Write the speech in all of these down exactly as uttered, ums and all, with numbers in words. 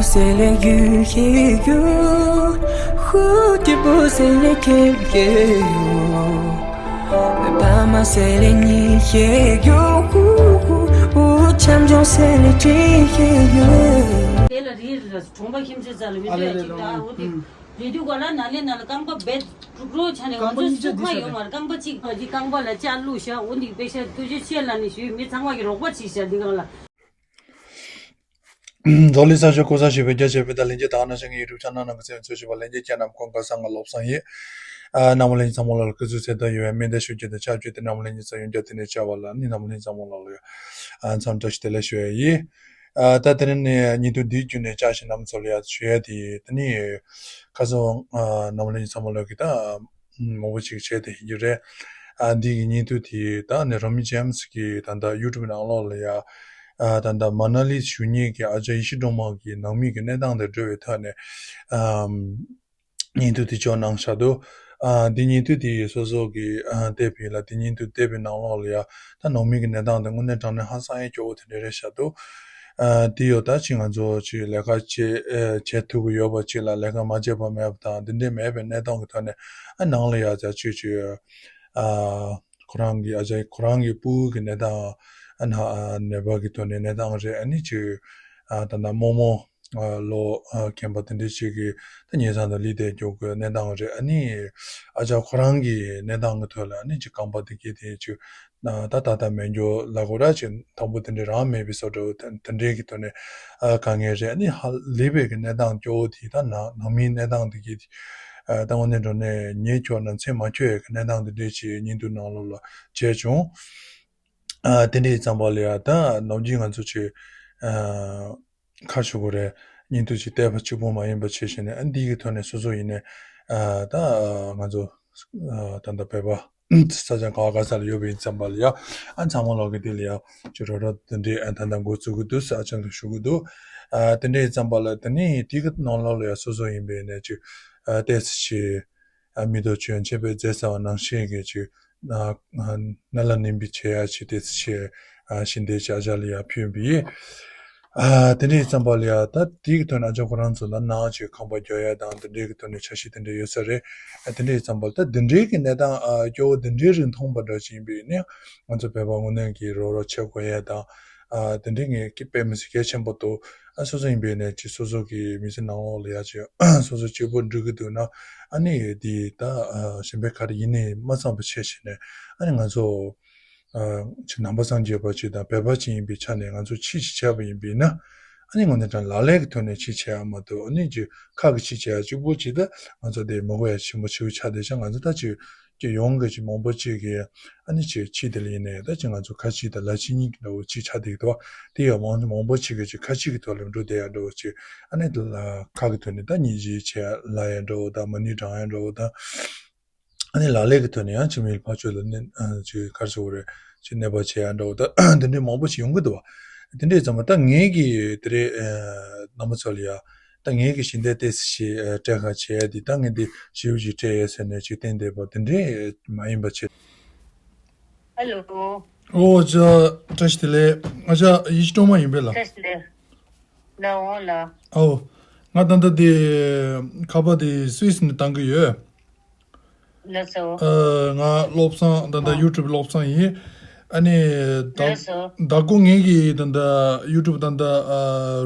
C'est les yeux qui gueulent, route de beau, c'est les quais qui gueulent. Pas ma, c'est les nids qui gueulent, champion, c'est les tris qui gueulent. དེ་ལ་རིལ་ར་གྲོང་པ་ཁྱིམ་མཚེས་ཚ་ལ་མི་ཨ་ལེ་ལེ་ཚོས་ཅིག་ལོ། ད་འོ་དེ་ཨུམ། རི་དུས་ག་ལ་ན་ལེ་ན་ལ་རྐང་པ་བེད་དཀྲུག་རོགས་ཆ་ནས་ང་ཚོ་སུ་ཁ་ཡོད་མ་རེད། རྐང་པ་གཅིག་ག་ཅིག་རྐང་པ་ལ་ལྕགས་བླུགས་ཤག་འོ་འདི་དཔེ་ཤ་ཐུགས་རྗེ་ཆེ་ལ་ནི་ཞུས། མི་ཚང་མ་གི་རོགས་པ་བྱེད་ཤག་འདི་གང་ལ། རྫོགས་ལི་ས་ཆ་གོ་ས་ཞེས་པའི་རྒྱ་ཆེ་བའི་ད་ལན་རྒྱས་དང་ན་ཞིང་གི་ཡུ་ཊུབ་ཆེ་ནལ་ནང་གི་གསན་ཚོད་ཞུ་བ་ལན་རྒྱས་རྒྱ་ནམ་ཁོང་ག་ས་ང་ལོབ་སང་ཡིན། ཨ་རྣམ་པ་ལྷན་རྒྱས་ཚང་མ་ལ་སྐུ་གཟུགས་ཚེ་ཐར་ཡོད་པའི་སྨོན་འདུན་ཞུ་རྒྱུ་དང་ཆབས་ཅིག་ཏུ་རྣམ་པ་ལྷན་རྒྱས་ཚོ་ཡོན་རྒྱ་དེ་ནས་བཅར་བ་ལ་ནི་རྣམ་པ་ལྷན་རྒྱས་ཚང་མ་ལ་ཡོད། ཨ་མཚམས་བཀྲ་ཤིས་བདེ་ལེགས་ཞུ་ཡ་ཡིན། ཨ་ད་དེ་རིང་ནས་ཉིན་ཐོ་འདིའི་བརྒྱུད་ནས་བཅར་ཞིང་རྣམ་པ་ཚོ་ལ་ཡ་ཞུ་ཡ་དེ་དེ་ནི་ཁ་སང་ཨ་རྣམ་པ་ལྷན་རྒྱས་ཚང་མ་ལ་གི་ད་མང་པོ་ཅིག་བྱས་ཏེ་ཡིན་རྒྱུ་རེད། ཨ་འདི་གི་ཉིན་ཐོ་དེ་ད་ནི་རོ་མི་ཇེམ་སི་གི་ད་ད་ཡུ་ཊུབ་ནང་ལོགས་ལ་ཡ། ཨ་ད་ད་མ་ན་ལི་བཞུགས་མཁན་གྱི་ཨ་ཅག་ཡེ་ཤེས་སྒྲོལ་མ་གི་ནང་མི་གི་གནས་སྟངས་དེ་འགྲོ་བའི་ཐོག་ནས་ཨམ་ཉིན་ཐོ་དེ་འཇོག་གནང་བཞག་འདུག་ཨ་འདི་ཉིན་ཐོ་དེ་སོ་སོ་གི་ཨ་བལྟས་པ་ཡིན་ལ་འདི་ཉིན་ཐོ་བལྟས་པའི་ནང་ལོགས་ལ་ཡ་ད་ནང་མི་གི་གནས་སྟངས་དེ་དངོས་གནས་དྲང་གནས་ཧང་སང་ཡ་སྐྱོ་བོ་དེ་འདྲ་རེད་བཞག་འདུག་ཨ་འདི་ཡོད་ད་ཅི་ང་ཚོ་ཅི་ལས་ཀ་བྱེད་ཨ་བྱེད་ཐུབ་ཀྱི་ཡོད་པ་ཅིག་ལ་ལས་ཀ་མ་བྱས་པ་མེད་པ་དང་འདི་འདྲའི་མེད་པའི་གནས་སྟངས་ཀྱི་ཐོག་ནས་ཨ་ནང་ལ་ཡ་ཅ་ཅི་ཅི་ཨ། ཁོ་རང་གི་ཨ་ཅག་ཁོ་རང་གི་སྤུ་གུ་གི་གནས་སྟངས་ཨ་ན་ཨ་ནད་པ་གི་ཐོག་ནས་གནས་སྟངས་རེད། ཨ་ནི་ཅིག་ཨ་ད་ལྟ་རྨོ་མོ་ཨ་ལོ་ཨ་རྒན་པ་དེ་འདྲའི་ཅིག་གི་ད་ཉེ་ཚང་དུ་ལུས་བསྡད་རྒྱུ་གི་གནས་སྟངས་རེད། ཨ་ནི་ཨ་ཅག་ཁོ་རང་གི་གནས་སྟངས་གི་ཐོག་ལ་ཨ་ནི་ཅིག་རྐང་པ་དེ་གི་དེ་ཅིག་ཨ་ད་ད་ལྟ་མེད་རྒྱུ་ལ་གོ་ར་ཅིག་དང་པོ་དེ་འདྲའི་རང་མེད་པའི་བཟོ་འདྲ་བོ་དེ་དེ་འདྲའི་གི་ཐོག་ནས་ཨ་དཀའ་ངལ་རེད། ཨ་ནི་ཧ་ལས་པའི་གི་གནས་སྟངས་སྐྱོ་བོ་དེ་ད་ནང་ནང་མིའི་གནས་སྟངས་དེ་གི་ཨ་ད་དངོས་གནས་དྲང་གནས་ཉེ་ཁྱོད་ན་མཚན་མ་ཁྱོད་ཀྱི་གནས་སྟངས་འདི་འདྲའི་ཅིག་ཉིན་ཐོ་ནང་ལོགས་ལ་བྱས་བྱུང་། ཨ་དེ་འདྲའི་ཙམ་པ་ལ་ཡ་ད་ནམ་རྒྱུན་ང་ཚོ་ཅིག་ཨ་ཁ་ཞུ་དགོས་རེད། ཉིན་ཐོ་ཅིག་བལྟས་པ་གཅིག་པོ་མ་ཡིན་པ་བྱས་བྱས་ནས་ཨ་འདི་གི་ཐོག་ནས་སོ་སོ་ཡིན་ནས་ཨ་ད་ང་ཚོ་ཨ་ད་ལྟ་བོད་པ་ས་ཆ་ག་བ་ག་ས་ལ་ཡོད་པ་ཡིན་ཙམ་པ་ལ་ཡ་ཨ་ཚང་མ་ལོག་གི་དེ་ལ་ཡ་ཅིག་རོགས་རོགས་དེ་འདྲའི་ཨ་ད་ལྟ་འགོ་བཙུགས་གི་འདུག་ས་ཨ་ཅང་དུ་ཞུ་གི་འདུག་ཨ་དེ་འདྲའི་ཙམ་པ་ལ་དེ་ནས་དེ་གི་ནང་ལོགས་ལ་ཡ་སོ་སོ་ཡིན་པའི་ནས་ཅིག་ཨ་ཏོག་ཙམ་ཅིག་ཨ་མི་ཐོག་བྱོན་བྱས་པའི་མཛད་ས་བ་ནང་བཞིན་གྱི་ཅིག་ཨ་ཨ་ནཱ་ལ་ནིམ་པི་བྱེད་ཡ་ཅིག་ཏོག་ཙམ་ཅིག་ཨ་ཞི་བདེ་ཅིག་ཨ་ཅག་ལ་ཡ་ཕུལ་བ་ཡིན། ཨ་དེ་འདྲའི་ཙམ་པ་ལ་ཡ་ད་དེ་གི་ཐོག་ནས་ཨ་ཅག་ཁོ་རང་ཚོ་ལ་ནང་ཅིག་ཁང་པ་རྒྱག་ཡ་དང་དེ་འདྲའི་གི་ཐོག་ནས་འཆར་གཞི་དེ་འདྲ་ཡོད་ས་རེད། ཨ་དེ་འདྲའི་ཙམ་པ་ལ་ད་དེ་འདྲའི་གི་གནས་སྟངས་ཨ་སྐྱོ་བོ་དེ་འདྲའི་རིགས་མཐོང་པ་འདྲ་ཅིག་ཡིན་པ་ཡིན་ན་ང་ཚོ་བོད་པ་དངོས་གནས་ཀྱི་རོགས་རོགས་བྱེད་དགོས་ཡ་དང་། ཨ་དེ་འདྲའི་ངས་ཀྱི་དཔེ་མི་སྲིད་གལ་ཆེན་པོ་འདུག་ཨ་སོ་སོ་ཡིན་པའི་ནས་ཅིག་སོ་སོ་གི་མི་ཚེ་ནང་ལོགས་ལ་ཡ་ཅིག་སོ་སོ་གཅིག་པོ་འགྲོ་གི་འདུག་ན་ཨ་ནི་དེ་ད་ཨ་གཞན་པའི་ག་རེ་ཡིན་ནའི་མ་ཚང་བ་བྱས་བྱས་ནས་ཨ་ནི་ང་ཚོ་ཨ་ཅིག་ནང་པ་སངས་རྒྱས་པ་ཅིག་དང་བོད་པ་ཅིག་ཡིན་པའི་ཆ་ནས་ང་ཚོ་ཅི་ཞིག་བྱས་པ་ཡིན་པས་ན་ཨ་ནི་དངོས་གནས་དྲང་ལག་ལེན་གྱི་ཐོག་ནས་ཅི་བྱས་ཡ་མ་གཏོགས་ཨ་ནི་ཅིག་ཁ་གི་ཅི་བྱས་ཡ་གཅིག་པོ་ཅིག་ད་ང་ཚོ་དེ་མི་དགོས་ཡ་ཆེན་པོ་ཆེ་བོ་ཆགས་བསྡད་ཅག་ང་ཚོ་ད་ཅིག་སྤྱི་ཡོངས་ཀྱི་ཅིག་མང་པོ་ཅིག་གིས་ཨ་ནི་ཅིག་ཕྱི་དེ་ལ་ཡིན་ནའི་ད་ཅིག་ང་ཚོ་ཁ་ཅིག་དང་ལག་ཅིག་གཉིས་ཀྱི་འདྲ་བོ་ཅིག་ཆགས་བསྡད་ཀྱི་འདུག་དེ་ཡང་མང་མང་པོ་ཅིག་གིས་ཅིག་ཁ་ཅིག་གི་ཐོག་ལ་འགྲོ་བསྡད་ཡ་འདྲ་བོ་ཅིག་ཨ་ནི་ཁ་གི་ཐོག་ནས་ད་སྙིང་རྗེ་ཆེ་ལབ་ཡ་འདྲ་བོ་དང་མ་ཎི་བགྲང་ཡ་འདྲ་བོ་དང་ཨ་ནི་ལག་ལེན་གྱི་ཐོག་ནས་ཡང་ཅིག་མི་ལ་ཕར་ཕྱོགས་ལ་ནི་ཅིག་ག་རེ་ཟེར་དགོས་རེད་ཅིག་གནོད་པ་བྱེད་ཡ་འདྲ་བོ་དང་དེ་འདྲའི་མང་པོ་ཞིག་ཡོང་གི་འདུག་དེ་འདྲའི་ཙམ་པ་ད་ངེད་ཀྱིས་དེ་རེད་རྣམ་པ་ཚོ་ལ་ཡ། ད་ངེད་ཀྱི་ཞི་བདེ་ཏོག་ཙམ་ཞིག་སྤྲད་ཁ་བྱས་ཏེ་ད་ངས་འདི་ཞེ་པོ་ཞིག་སྤྲད་ཡོད་ཟེར་ནས་ཅིག་བསྟན་བསྡད་པ་དེ་འདྲས་མ་ཡིན་པ་བྱས། ཨ་ལོ། ཨོ་ཅག་བཀྲ་ཤིས་བདེ་ལེགས། ཨ་ཅག་ཡེ་ཤེས་སྒྲོལ་མ་ཡིན་པས་ལ། བཀྲ་ཤིས་བདེ་ལེགས། ལགས་འོང་ལགས། ཨོ། ང་ད་ལྟ་དེ་ཁ་པར་དེ་སུད་སི་ནས་བཏང་གི་ཡོད། ལགས་སོ། ཨ་ང་བློ་བཟང་ད་ལྟ་ཨ་ཡུ་ཊུབ་བློ་བཟང་ཡིན། ཨ་ནི་ད་ལགས་སོ། ད་གོ་ངེད་ཀྱི་ད་ལྟ་ཡུ་ཊུབ་ད་ལྟ་ཨ་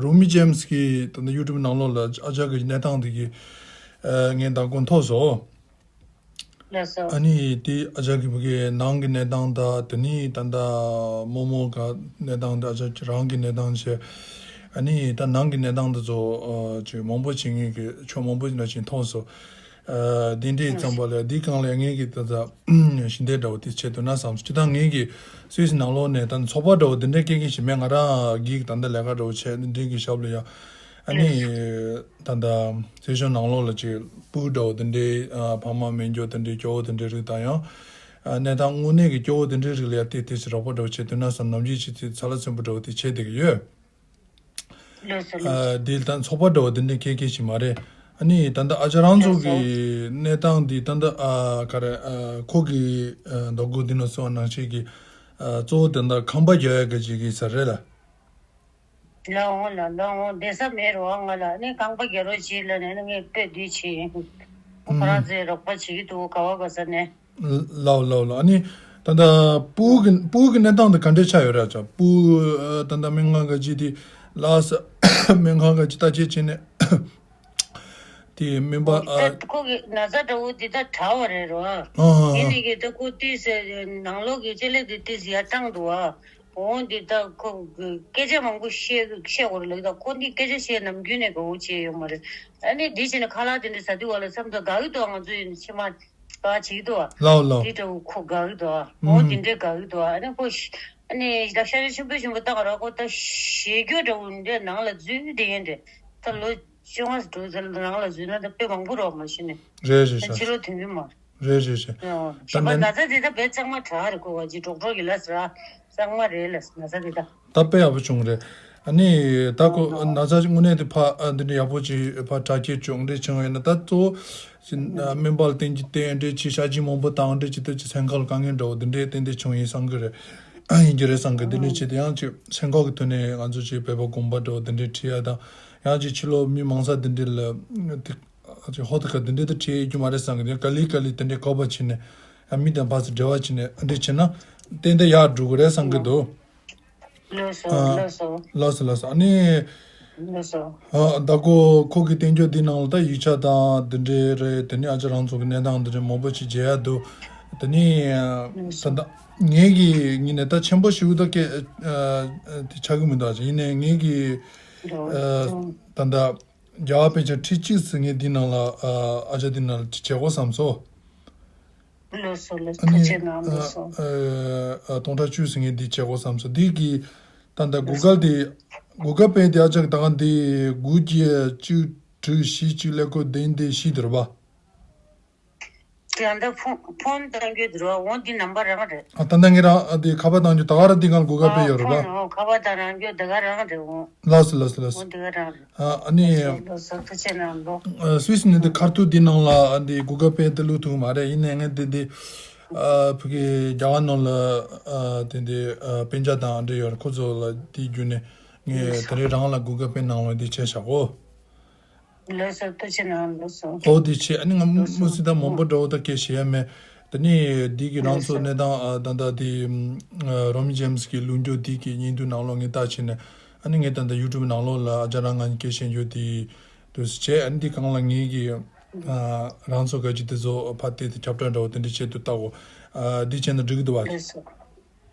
རོ་མི་ཇེམ་སི་གི་ད་ལྟ་ཡུ་ཊུབ་ནང་ལོགས་ལ་ཨ་ཅག་གི་གནས་སྟངས་དེ་གི་ཨ་ངས་ད་གོ་མཐོང་སོང་། ལགས་སོ། ཨ་ནི་དེ་ཨ་ཅག་གི་བུ་གའི་ནང་གི་གནས་སྟངས་དང་དེ་ནི་ད་ལྟ་རྨོ་མོ་ག་གནས་སྟངས་དང་ཨ་ཅག་རང་གི་གནས་སྟངས་བྱས། ཨ་ནི་ད་ནང་གི་གནས་སྟངས་དེ་ཚོ་ཨ་ཅིག་མང་པོ་ཅིག་ངེད་ཀྱི་ཕྱོགས་མང་པོ་ཅིག་ན་ཅིག་མཐོང་སོང་། ཨ་འདི་འདྲའི་ཙམ་པ་ལས་འདི་སྒང་ལས་ངེད་ཀྱི་ད་ལྟ་ཞི་བདེ་འདྲ་བོ་དེ་བྱེད་ཐུབ་ན་བསམ་སོང་། སྤྱིར་བཏང་ངེད་ཀྱི་སུད་སི་ནང་ལོགས་ནས་ད་ཚོགས་པ་འདྲ་བོ་འདི་འདྲའི་སྐད་མཁན་ཞིག་མེད། ང་རང་གིས་ད་ལྟ་ལས་ཀ་འདྲ་བོ་བྱས་འདི་འདྲའི་གི་ཞབས་ལ་ཡ། ཨ་ནི་ད་ལྟ་སེ་ཤོན་ནང་ལོགས་ལ་ཅིག་སྤུ་གུ་འདྲ་བོ་དེ་འདྲའི་ཨ་ཕ་མ་མེད་མཁན་དེ་འདྲའི་སྐྱོ་བོ་དེ་འདྲའི་རིགས་དང་ཡང་ཨ་གནས་སྟངས་དངོས་གནས་ཀྱི་སྐྱོ་བོ་དེ་འདྲའི་རིགས་ལ་ཡ་ཏོག་ཙམ་རོགས་པ་འདྲ་བོ་བྱེད་ཐུབ་ན་བསམ་ནམ་རྒྱུན་བྱེད་ཚེ་ཚ་ལ་ཚོན་པོ་འདྲ་བོ་དེ་བྱེད་བསྡད་ཀྱི་ཡོད། ལགས་སོ་ལགས་སོ། ཨ་དེ་ད་ཚོགས་པ་འདྲ་བོ་དེ་འདྲའི་ཁྱད་ཁྱད་ཞིག་མ་རེད། ཨ་ནི་ད་ལྟ་ཨ་ཅག་རང་ཚོ་གི་གནས་སྟངས་འདི་ད་ལྟ་ཨ་ག་རེ་ཨ་ཁོ་གི་ཨ་འདོད་དགུ་འདི་ནང་སོང་ནང་བཞིན་གྱི་ཨ་གཙོ་བོ་དེ་ད་ཁང་པ་རྒྱག་ཡ་གི་ཅིག་གི་ས་རེད་ལ། ལ་འོང་ལ་ལ་འོང་བསྡད་ས་མེད་རོགས། ང་ལ་ནི་རྐང་པ་རྒྱག་རོགས་བྱེད་ལ་ནས་ནི་ངས་དཔེ་འདི་བྱེད་ཡིན། ཁོ་རང་ཚོས་རོགས་པ་བྱེད་ཀྱི་འདུག་ག་བ་ག་ས་ནས། ལའོ་ལའོ་ལའོ། ཨ་ནི་ད་ལྟ་སྤུ་གུ་གི་སྤུ་གུ་གི་གནས་སྟངས་དེ་ག་འདྲས་ཆགས་ཡོད་རེད་ཅག་སྤུ་ཨ་ད་ལྟ་སྨན་ཁང་ག་ཅིག་དེ་ལགས་སྨན་ཁང་ག་ཅིག་བརྟག་དཔྱད་བྱས་ནས་དེ་སྨན་པ་ཨ། ད་ཁོ་གི་ན་ཚ་འདྲ་བོ་འདི་ད་དྲག་པ་རེད་རོ། ཨ་ཨ་ཡིན་ནི་གི་ད་ཁོ་ཏིས་ནང་ལོགས་ཀྱི་ལྕེ་ལེབ་དེ་ཏིས་ཡར་བཏང་འདུག་ཨ། འོ་འདི་ད་ཁོ་སྐད་ཆ་མང་པོ་བཤད་བཤད་དགོས་རེད་ལབ་ད་ཁོ་འདི་སྐད་ཆ་བཤད་ནམ་རྒྱུན་ནས་དགའ་བོ་བྱས་ཡོད་མ་རེད། ཨ་ནི་འདི་བྱས་ནས་ཁ་ལག་དེ་འདྲ་ཟ་དུས་བ་ལ་བསམ་ད་དགའ་གི་འདུག་ང་ཚོ་ཡིན་ཕྱི་མ། ག་བྱེད་ཀྱི་འདུག་བ། ལའོ་ལའོ། དེ་འདྲ་བོ་ཁོ་དགའ་གི་འདུག་བ། ཨུམ། འོ་དེ་འདྲའི་དགའ་གི་འདུག་བ། ཨ་ནི་ཁོ་ཤ་ཨ་ནི་ད་ཤ་ཤ་ཆེན་པོ་ཆེན་པོ་བཏང་ར་ཁོ་ད་ཞེ་སྐྱོ་འདྲ་བོ་འདྲ་ནང་ལ་འཛུལ་བསྡད་ཡོད་འདྲ། ད་ལོ་བཅོ་ལྔ་འགྲོ་ཚར་ནང་ལ་འཛུལ་ན་ད་དཔེ་མང་པོ་རོགས་མ་ཤི་ནས། རེད་རེད་ད་ཤག་ཕྱི་ལོ་དུས་མི་མ། རེད་རེད་རེད། ད་ད་ལན་ན་ཚ་དེ་ད་དཔེ་གཙང་མ་དྲག་རེད་ཁོ་བ་ཅི་ཌོག་ཊར་གི་ལ་ཟེར་ཨ། གཙང་མ་རེད་ལ་ན་ཚ་དེ་ད། ད་དཔེ་ཡག་པོ་བྱུང་རེད། ཨ་ནི་ད་ཁོ་ན་ཚ་དངོས་གནས་དེ་ཕ་འདི་འདྲ་ཡག་པོ་ཅིག་ཕ་དྲག་སྐྱེད་བྱུང་འདྲ་བྱུང་ཡིན་ན་ད་གཙོ་བོ་སྨན་པ་ལ་བསྟན་གྱི་བསྟན་འདྲ་ཅིག་ཤ་ཅིག་མང་པོ་བཏང་འདྲ་ཅིག་ད་ཅིག་སེམས་ཁམས་ལ་དཀའ་ངལ་འདྲ་བོ་འདི་འདྲ་བསྟན་འདྲ་བྱུང་ཡིན་བསམ་གི་རེད། ཡིན་གྱི་རེད་བསམ་གི་འདི་འདྲ་བྱས་ཏེ་ཡང་ཅིག་སེམས་ཁམས་ཀྱི་ཐོག་ནས་ང་ཚོ་ཅིག་བོད་པ་དགོན་པ་འདྲ་བོ་འདི་འདྲ་ཁྲིད་ཡ་དང་ཡང་ཅིག་ཕྱི་ལོགས་མི་མང་ས་འདི་འདྲ་ལ་དེ། ཅིག་ཧོ་ད་ག་དེ་འདྲ་དེ་བྲིས་ཡོད་རྒྱུ་མ་རེད་བསམ་གི་དེ་ག་ལེ་ག་ལེ་དེ་འདྲའི་ཀོ་པ་བྱས་ནས་ཨ་མི་དང་ཕར་ཚུར་འབྲེལ་བ་བྱས་ནས་ཨ་འདྲ་བྱས་ན་ཏན་ཏན་ཡར་འགྲོ་གི་རེད་བསམ་གི་འདུག་ལགས་སོ་ཨ། ལགས་སོ། ལགས་སོ་ལགས་སོ་ལགས་སོ། ཨ་ནི་ལགས་སོ། ཨ་ད་གོ་ཁོ་གི་བསྟན་བཅོས་འདི་ནང་ལ་ད་ཡིག་ཆ་དང་དེ་འདྲའི་རེད། དེ་ནས་ཨ་ཅག་རང་ཚོ་གི་གནས་སྟངས་དེ་འདྲ་མང་པོ་ཅིག་མཇལ་ཡ་འདུག་དེ་ནས་ད་ལྟ་ངེད་ཀྱི་ངོས་ནས་ད་ཆེན་པོ་ཞིག་ད་སྐད་དེ་ཆགས་གི་མི་འདུག་ཨ་ཅག་ཡིན་ནའི་ངེད་ཀྱི་ད་ལྟ། རྒྱལ་བ་དཔེ་ཆ་ཁྲི་གཅིག་ཟེར་མཁན་འདི་ནང་ལ་ཨ་ཨ་ཅག་འདི་ནང་ལ་བྱེད་དགོས་བསམ་སོང་། ལགས་སོ་ལགས་སོ། ཨ་ནི་ཐུགས་རྗེ་གནང་། ལགས་སོ། ཨ་ཨ་སྟོང་ཕྲག་བཅུ་ཟེར་མཁན་འདི་བྱེད་དགོས་བསམ་སོང་། འདི་གི་ད་ལྟ་གུ་གལ་དེ་གུ་གལ་པེ་དེ་ཨ་ཅག་ད་ག་འདི་དགུ་བརྒྱད་བཅུ་དྲུག་བཞི་གཅིག་ཀླད་ཀོར་བདུན་བདུན་བཞི་དེ་རེད་པ། དེ་ད་ཕོན་ཕོན་གཏང་རྒྱུ་དེ་རེད་པ། འོ་འདི་ནམ་བར་རང་རེད། ཨ་ད་ལྟ་ངས་རང་ཨ་དེ་ཁ་པར་བཏང་རྒྱུ་ད་ག་རང་འདི་གང་གུ་གལ་པེ་ཡོད་རེད་པ། ཨ་ཕོན་ཨོ་ཁ་པར་བཏང་རང་རྒྱུ་ད་ག་རང་རེད་འོ། ལགས་སོ་ལགས་སོ་ལགས་སོ། འོ་འདི་ག་རང་རེད། ཨ་ཨ་ནི། ལགས་སོ་ལགས་སོ་ཐུགས་རྗེ་གནང་ལོ། ཨ་སུད་སི་ནས་འདི་ཁ་ཐུག་འདི་ནང་ལ་འདི་གུ་གལ་པེ་འདི་བླུག་ཐུབ་མ་རེད། ཡིན་ནའི་ངས་འདི་འདི་ཨ་ཕ་གི་རྒྱ་གར་ནང་ལ་ཨ་དེ་འདི་ཨ་སྤུན་ཀྱག་དང་འདྲ་ཡོད་རེད། ཁོ་ཚོ་ལ་འདི་བརྒྱུད་ནས་ངས་ད་རེས་རང་ལ་གུ་གལ་པེ་ནང་ལ་འདི་བྱས་བཞག་གོ། ལགས་སོ་ཐུགས་རྗེ་གནང་ལགས་སོ། ཨོ་དེ་བྱས་ཨ་ནི་ང་ལགས་སོ། མུ་སི་ད་མང་པོ་འདྲ་བོ་ད་སྐད་བཤད་ཡ་མེད། དེ་ནི་འདི་གི་རང་ཚོ་ལགས་སོ། གནས་སྟངས་ཨ་ད་ལྟ་དེ་ཨ་རོ་མི་ཇེམ་སི་གི་ལོ་རྒྱུས་འདི་གི་བརྙན་ཐུང་ནང་ལོགས་ངས་བལྟས་བྱས་ནས་ཨ་ནི་ངས་ད་ལྟ་ཡུ་ཊུབ་ནང་ལོགས་ལ་ཨ་ཅག་རང་ང་གཉིས་སྐད་བཤད་རྒྱུ་དེ་དུས་སུ་བྱས། ཨ་ནི་འདི་སྒང་ལ་ངེད་ཀྱི་ཨ་རང་ཚོ་ག་ཅི་དེ་ཚོ་ཕར་བལྟས་ཏེ་ཁྱབ་བསྒྲགས་འདྲ་བོ་དེ་འདྲ་བྱེད་དུ་བལྟ་གོ། ཨ་འདི་བྱས་ན་འགྲིག་གི་འདུག་བ། ལགས་སོ།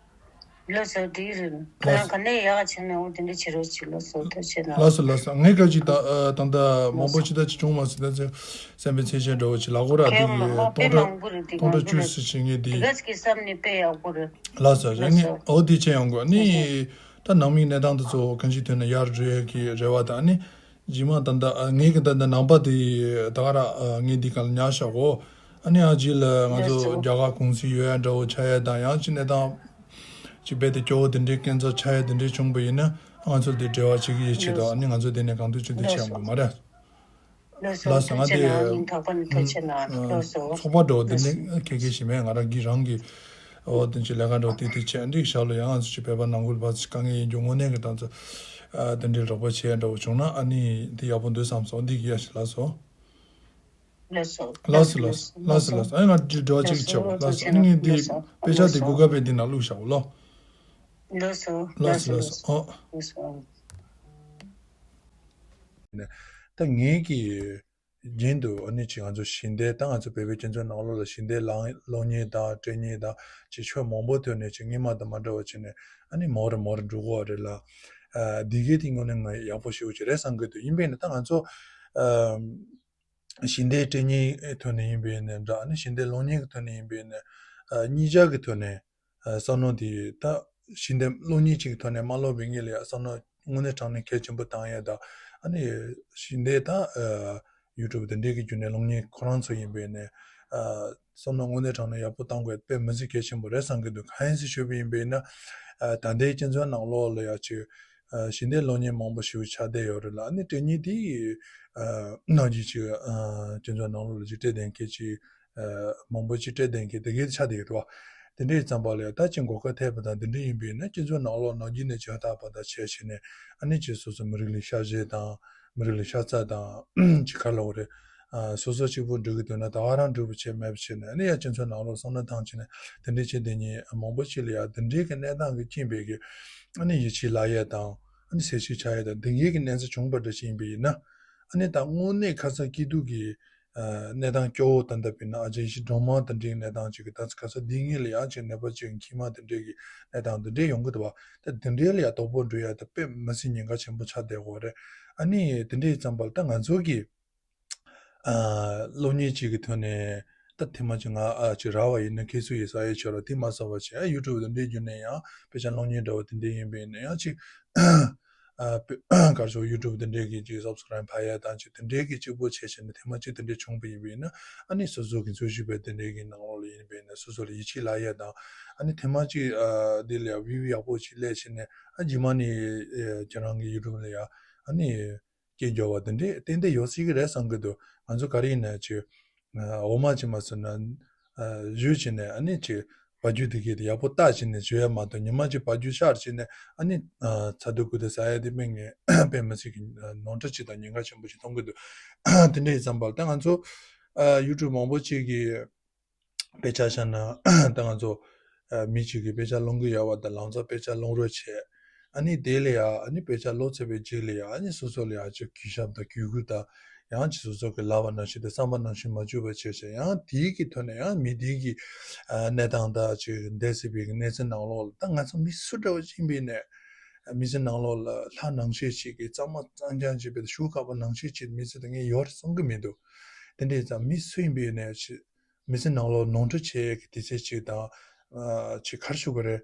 ལགས་སོ་འགྲིག་རེད། ཁྱེད་རང་ག་ནས་ཡག་བྱས་ནས་འོ་དེ་འདྲ་བྱེད་རོགས་བྱེད། ལགས་སོ་ཐུགས་རྗེ་གནང་། ལགས་སོ་ལགས་སོ། ངས་ག་ཅིག་ད་ཨ་ད་ལྟ་མང་པོ་ཅི་ད་ཅི་བྱུང་མ་སོང་། ད་ཅི་སེམས་པའི་ཚེ་ཆེན་འདྲ་བོ་ཅིག་ལབ་དགོས་ར། དེ་གི་སྟོང་ཕྲག་སྟོང་ཕྲག་བཅུ་ཟེར་ཞིག་ངས་དེ་དེ་ག་ཅིག་གི་བསམ་ནས་དཔེ་ཡག་པོ་རེད། ལགས་སོ། ལགས་སོ། ངས་འོ་དེ་བྱས་ཡོང་དགོས། ཨ་ནི་ད་ནང་མིའི་གནས་སྟངས་དེ་ཚོ་གང་ཅིའི་ཐོག་ནས་ཡར་འགྲོ་ཡས་ཀྱི་རེ་བ་དང་ཨ་ནི། རྗེས་མ་ད་ལྟ་ཨ་ངེད་ཀྱི་ད་ལྟ་ནང་པ་དེ་ད་ག་ར་ཨ་ངས་འདི་ག་ལ་ཉར་བཞག་གོ། ཨ་ནི་ཨ་རྗེས་ལ་ང་ཚོ་ལགས་སོ། རྒྱ་གར་གུང་སེང་ཡོད་ཡ་འདྲ་བོ་ཆགས་ཡ་དང་ཡང་ཅིག་གནས་སྟངས་ཅིག་རྦད་དེ་སྐྱོ་བོ་དེ་འདྲའི་སྐྱོན་འཛུགས་ཆགས་ཡ་དེ་འདྲའི་བྱུང་བ་ཡིན་ན་ང་ཚོ་དེ་འབྲེལ་བ་བྱེད་ཀྱི་ཡོད་ཆེད་དུ་ཨ་ནི་ང་ཚོ་དེ་ནས་གང་ཐུབ་ཅི་ཐུབ་བྱེད་ཡོང་གི་མ་རེད། ལགས་སོ། ལགས་སོ། ང་དེ་ཚོགས་པ་འདྲ་བོ་དེ་འདྲའི་ཁེ་ཁེ་ཞིག་མེད། ང་རང་གིས་རང་གི་འོ་དེ་ཚོའི་ལས་ཀ་འདྲ་བོ་དེ་དེ་བྱས་འགྲིག་ཤག་ལོ། ཡང་ང་ཚོ་ཅིག་བོད་པ་ནང་ཁུལ་བར་ཚོ་དཀའ་ངལ་ཡིན་རྒྱུ་དངོས་གནས་ཀྱི་ད་ཚོ་ཨ་དེ་འདྲའི་རོགས་པ་བྱས་འདྲ་བོ་བྱུང་ན་ཨ་ནི་དེ་ཡག་པོ་འདུག་བསམ་སོང་། འདི་གི་ཡ་ཞིག་ལགས་སོ། ལགས་སོ། ལགས་སོ་ལགས་སོ་ལགས་སོ་ལགས་སོ། ཨ་ནི་ང་འདི་འདྲ་བ་ཅིག་བྱས་པ་ལགས་སོ། ཨ་ནི་ངས་འདི་དཔེ་ཆ་དེ་གུ་གལ་པེ་འདི་ནང་བླུགས་བཞག་གོ་ལོ། ལགས་སོ་ལགས་སོ་ལགས་སོ། ཨོ། ད་ངེད་ཀྱི་རྒྱུན་དུ་ཨ་ནི་ཅིག་ང་ཚོ་ཞི་བདེ་ད་ང་ཚོ་བོད་པའི་སྤྱི་ཚོགས་ནང་ལོགས་ལ་ཞི་བདེ་ལངས་སློང་མཁན་དང་སྤྲད་མཁན་དང་ཅིག་ཆོས་མང་པོ་ཐོན་ནས་ཅིག་སྔོན་མ་དང་མ་འདྲ་བ་བྱས་ནས་ཨ་ནི་མོ་རེ་མོ་རེ་འགྲོ་གི་ཡོད་རེད་ལ། ཨ་འདི་གའི་དེ་དངོས་གནས་ང་ཡག་པོ་ཞེ་པོ་ཅིག་རེད་བསམ་གི་འདུག་ཡིན་པས་ན་ད་ང་ཚོ་ཨ་ཞི་བདེ་སྤྲད་མཁན་ཐོག་ནས་ཡིན་པས་ན་འདྲ། ཨ་ནི་ཞི་བདེ་སློང་མཁན་གྱི་ཐོག་ནས་ཡིན་པས་ན་ཨ་གཉིས་ཆ་གི་ཐོག་ནས། ཨ་བསམ་མནོ་དེ་ད་ཞི་བདེ་སློང་མཁན་གཅིག་གི་ཐོག་ནས་མ་སློབ་པའི་ངེད་ལ་ཡ་བསམ་མནོ་དངོས་གནས་དྲང་གནས་གལ་ཆེན་པོ་བཏང་ཡ་དང་ཨ་ནི་ཞི་བདེ་ད་ཨ་ཡུ་ཊུབ་དེ་འདྲའི་གི་བརྒྱུད་ནས་སློང་མཁན་ཁོ་རང་ཚོ་ཡིན་པས་ནས་ཨ་བསམ་མནོ་དངོས་གནས་དྲང་གནས་ཡག་པོ་བཏང་དགོས་དཔེ་མི་སྲིད་གལ་ཆེན་པོ་རེད་བསམ་གི་འདུག་གང་ཡིན་ཟེར་ཞུས་པ་ཡིན་པས་ན་ཨ་ད་ལྟའི་སྤྱི་ཚོགས་ནང་ལོགས་ལ་ཡ་ཅིག་ཨ་ཞི་བདེ་སློང་མཁན་མང་པོ་ཞིག་ཆགས་བསྡད་ཡོད་རེད་ལ། ཨ་ནི་སྤྲད་མཁན་དེ་ཨ་ནང་བཞིན་ཅིག་ཨ་སྤྱི་ཚོགས་ནང་ལོགས་ལ་ཅིག་སྤྲད་བསྡད་མཁན་ཅིག་ཨ་མང་པོ་ཅིག་སྤྲད་བསྡད་མཁན་དེ་གའི་ཆགས་བསྡད་ཡོད་རེད་བ། དེ་འདྲའི་ཙམ་པ་ལ་ཡང་ད་ཅིག་གོ་སྐབས་ཐེབས་པ་དང་དེ་འདྲ་ཡིན་པས་ན། སྤྱི་ཚོགས་ནང་ལོགས་ནང་རྒྱུན་ནས་བྱ་དག་པ་དང་བྱས་བྱས་ནས། ཨ་ནི་ཅིག་སོ་སོ་མི་རིགས་ལ་ཤ་ཞེན་དང་། མི་རིགས་ལ་ཤ་ཚ་དང་། ཅིག་ག་ལབ་དགོས་རེད། ཨ། སོ་སོ་གཅིག་པུ་འགྲིག་གི་འདུག་ན་ད་ག་རང་འགྲིག་པ་བྱས་མེད་པ་བྱས་ནས། ཨ་ནི་ཡང་སྤྱི་ཚོགས་ནང་ལོགས་བསམ་བློ་བཏང་བྱས་ནས། དེ་འདྲའི་ཆེད་དེ་ཉིད་མང་པོ་ཅིག་ལ་ཡང་དེ་འདྲའི་གི་གནས་སྟངས་ཀྱི་རྐྱེན་པས་ཀྱི། ཨ་ནི་ཡིད་ཆེས་བརླག་ཡས་དང་། ཨ་ནི་ཟས་བཅུད་ཆག་ཡས་དང་། དེ་འདྲའི་གི་གནས་ཚུལ་བྱུང་བ་འདྲ་ཞིག་ཡིན་པ་ཡིན་ན། ཨ་ནི་ད་དངོས་གནས་ཁ་སང་སྐྱིད་སྡུག་གི་ཨ་གནས་སྟངས་སྐྱོ་བོ་ད་ལྟ་བྱས་ན། ཨ་ཅག་ཡེ་ཤེས་སྒྲོལ་མ་དེ་འདྲའི་གནས་སྟངས་ཅིག་གི། ད་ཁ་སང་འདི་ངེད་ལ་ཡང་ཅིག་ནད་པ་ཅིག་མཁལ་མ་དེ་འདྲའི་གི་གནས་སྟངས་དེ་འདྲའི་ཡོང་གི་འདུག་བ། ད་དེ་འདྲའི་ལ་ཡང་དོ་ཕོག་འགྲོ་ཡ་དེ་དཔེ་མི་སྲིད་ཉེན་ཁ་ཆེན་པོ་ཆགས་བསྡད་ཡོད་རེད། ཨ་ནི་དེ་འདྲའི་ཙམ་པ་ལ་ད་ང་ཚོ་གི་ཨ་སློབ་གཉེར་ཅིག་གི་ཐོག་ནས། ད་ཐེངས་མ་ཅིག་ང་ཨ་ཅིག་རག་པ་ཡིན་ན། ཁྱེད་ཚོ་ཡིས་ཟ་ཡས་ཆོག་ར། དེ་མ་ཟ་བ་བྱས། ཨ་ཡུ་ཊུབ་དེ་འདྲའི་བརྒྱུད་ནས་ཡང་དཔེ་ཆ་སློབ་གཉེར་འདྲ་བོ་དེ་འདྲའི་ཡིན་པ་ཡིན་ན། ཡང་ཅིག་ཨ་དཔེ་གར་ཞོག་ཡུ་ཊུབ་དེ་འདྲའི་གི་ཅིག་སབ་སི་ཀ་རའིབ་ཕར་ཡས་དང་ཅིག་དེ་འདྲའི་གི་གཅིག་པོ་བྱས་བྱས་ནས། ཐེངས་མ་ཅིག་དེ་འདྲའི་བྱུང་བ་ཡིན་པ་ཡིན་ན། ཨ་ནི་སོ་སོ་གི་འཚོ་བཞུགས་པའི་དེ་འདྲའི་གི་ནང་ལོགས་ལ་ཡིན་པ་ཡིན་ན། སོ་སོ་ལ་ཡིད་ཆེས་བརླག་ཡས་དང་། ཨ་ནི་ཐེངས་མ་ཅིག་ཨ་དེ་ལ་ཡང་བིའུ་ཡག་པོ་ཅིག་སླེབས་བྱས་ནས། ཨ་རྗེས་མ་ནས་ཨ་ཁྱེད་རང་གི་ཡུ་ཊུབ་ལ་ཡང་ཨ་ནི་སྐད་འབྱོར་བ་དེ་འདྲའི་ཏན་ཏན་ཡོད་སྲིད་ཀྱི་རེད་བསམ་གྱི་འདུག། ང་ཚོ་ག་རེ་ཡིན་ན་ཅིག་ཨ་འོ་མ་ཅིག་མ་ཟོས་ན། ཨ་བཞུས་བྱས་ནས། ཨ་ནི་ཅིག་བ་རྒྱུ་དེ་གས་དེ་ཡག་པོ་བཏགས་བྱས་ནས་བཞུ་ཡ་མ་གཏོགས། ཉི་མ་གཅིག་བ་རྒྱུ་ཤར་བྱས་ནས། ཨ་ནི་ཨ་ཚ་དུག་ཁུ་དེ་ཟ་ཡ་དེ་དམིགས་ནས་དཔེ་མི་སྲིད་ཀྱི་ཨ་ནོར་འཁྲུལ་ཅིག་དང་ཉེན་ཁ་ཆེན་པོ་ཞིག་མཐོང་གི་འདུག། དེ་འདྲ་ཡིན་ཙམ་པ་ལ་ད་ང་ཚོ་ཨ་ཡུ་ཊུབ་མང་པོ་ཅིག་གིས་དཔེ་ཆ་བཞག་ན། ད་ང་ཚོ་ཨ་མི་གཅིག་གིས་དཔེ་ཆ་ཀློག་གི་ཡོད་པ་དང་། ལང་ཚོ་དཔེ་ཆ་ཀློག་རོགས་བྱས། ཨ་ནི་དེ་ལ་ཡང་། ཨ་ནི་དཔེ་ཆ་ཀློག་ཚར་བའི་རྗེས་ལ་ཡང་། ཨ་ནི་སོ་སོ་ལ་ཡང་ཅིག་གུས་ཞབས་དང་གུས་བཀུར་དང་། ཡང་ཅིག་སོ་སོ་གི་ལབ་པ་ནང་བཞིན་དང་བསམ་པ་ནང་བཞིན་མ་བྱུང་བ་བྱས་བྱས། ཡང་དེའི་གི་ཐོག་ནས་ཡང་མི་དེའི་གི་ཨ་གནས་སྟངས་དང་ཅིག་འདས་ཟིན་པའི་གི་གནས་ཚུལ་ནང་ལོགས་ལ། ད་ང་ཚོ་མི་སུ་འདྲ་བ་ཅིག་ཡིན་པ་ཡིན་ནའི། མི་ཚེ་ནང་ལོགས་ལ་ལྷ་ནང་བཞིན་ཅིག་གི་གཙང་མ་གཙང་རྐྱང་བྱས་པའི་གཞུ་དཀར་པོ་ནང་བཞིན་ཅིག་མི་ཚེ་དེ་ངས་ཡོད་རེད་བསམ་གི་མི་འདུག། དེ་འདྲ་ཡིན་ཙང་མི་སུ་ཡིན་པ་ཡིན་ནའི་ཅིག་མི་ཚེ་ནང་ལོགས་ནོར་འཁྲུལ་བྱེད་ཡས་ཀྱི་དུས་ཚོད་ཅིག་དང་། ཨ་ཅིག་ག་རེ་ཞུ་དགོས་རེད།